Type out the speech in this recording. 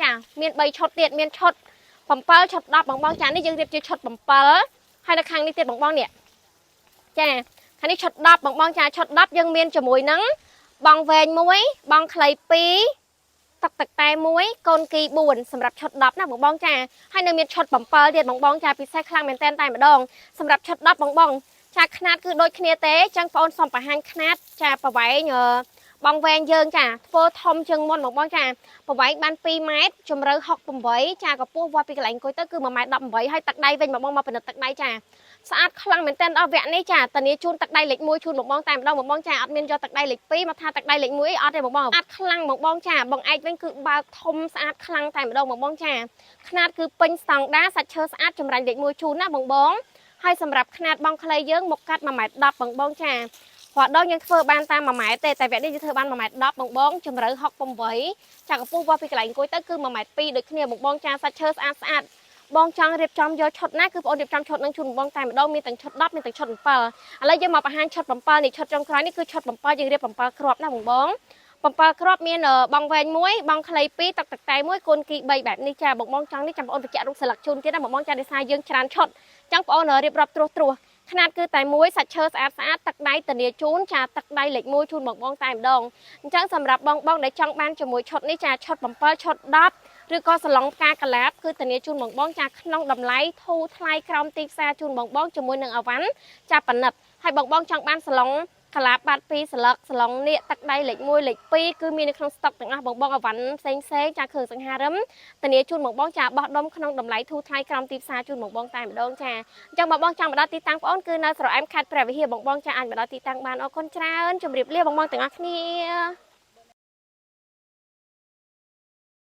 ចាមាន3ឈុតទៀតមានឈុត7ឈុត10បងបងចានេះយើងរៀបជាឈុត7ហើយនៅខាងនេះទៀតបងបងនេះចាខាងនេះឈុត10បងបងចាឈុត10យើងមានជាមួយនឹងបងវែង1បងខ្លី2តុកទឹកតែ1កូនគី4សម្រាប់ឈុត10ណាបងបងចាហើយនៅមានឈុត7ទៀតបងបងចាពិសេសខ្លាំងមែនតែនតែម្ដងសម្រាប់ឈុត10បងបងចាខ្នាតគឺដូចគ្នាទេចឹងបងអូនសូមបង្ហាញខ្នាតចាប្រវែងបងវែងយើងចាធ្វើធំជាងមុនបងបងចាប្រវែងបាន2ម៉ែត្រជម្រៅ68ចាកម្ពស់វាស់ពីកន្លែងអង្គុយទៅគឺ1ម៉ែត្រ18ហើយទឹកដៃវិញបងបងមកពិនិត្យទឹកដៃចាស្អាតខ្លាំងមែនទែនដល់វគ្គនេះចាតានីជូនទឹកដៃលេខ1ជូនបងបងតែម្ដងបងបងចាអត់មានយកទឹកដៃលេខ2មកថាទឹកដៃលេខ1អីអត់ទេបងបងស្អាតខ្លាំងបងបងចាបងឯកវិញគឺបើកធំស្អាតខ្លាំងតែម្ដងបងបងចាខ្នាតគឺពេញស្តង់ដាសាច់ឈើស្អាតចម្រាញ់លេខ1ជូនណាបងបងហើយសម្រាប់ខ្នាតបងខ្លីយើងមកកាត់1ម៉ែត្រ10បងបងចារាល់ដងយើងធ្វើបានតាម1ម៉ែត្រទេតែវគ្គនេះយើងធ្វើបាន1ម៉ែត្រ10បងបងជម្រៅ68ចាកម្ពស់វាស់ពីកន្លែងអង្គុយទៅគឺ1ម៉ែត្រ2ដូចគ្នាបងបងចាសាច់ឈើស្អាតស្អាតបងចង់រៀបចំយកឈុតណាគឺបងអូនរៀបចំឈុតនឹងជូនបងតែម្ដងមានទាំងឈុត10មានទាំងឈុត7ឥឡូវយើងមកបង្ហាញឈុត7នេះឈុតចុងក្រោយនេះគឺឈុត7យើងរៀប7គ្រាប់ណាបងបង7គ្រាប់មានបងវែង1បងខ្លី2ទឹកទឹកតែ1កូនគី3បែបនេះចាបងបងចង់នេះចាំបងអូនបញ្ជាក់រូបស្លឹកជូនទៀតណាបងបងចាដោយសារយើងច្រើនឈុតចឹងបងអូនរៀបរាប់ត្រួសត្រាសខ្នាតគឺតែមួយសាច់ឈើស្អាតស្អាតទឹកដៃធានាជូនចាទឹកដៃលេខ1ជូនបងបងតែម្ដងអញ្ចឹងសម្រាប់បងបងដែលចង់បានជាមួយឈុតនេះចាឈុត7ឈុត10ឬក៏សាឡុងផ្កាកលាបគឺធានាជូនបងបងចាក្នុងតម្លៃធូរថ្លៃក្រោមទីផ្សារជូនបងបងជាមួយនឹងអវ៉ាន់ចាប៉និតហើយបងបងចង់បានសាឡុងកលាបបាត់2ស្លឹកសាឡុងនៀកទឹកដៃលេខ1លេខ2គឺមាននៅក្នុងស្តុកទាំងអស់បងបងអវ៉ាន់ផ្សេងផ្សេងចាគ្រឿងសង្ហារឹមធានាជូនបងបងចាបោះដុំក្នុងតម្លៃធូរថ្លៃក្រោមទីផ្សារជូនបងបងតែម្ដងចាអញ្ចឹងបងបងចង់មកដល់ទីតាំងបងអូនគឺនៅស្រអែមខេត្តព្រះវិហារបងបងចាអាចមកដល់ទីតាំងបានអរគុណច្រើនជម្រាបលាបងបងទាំងអស់គ្នា។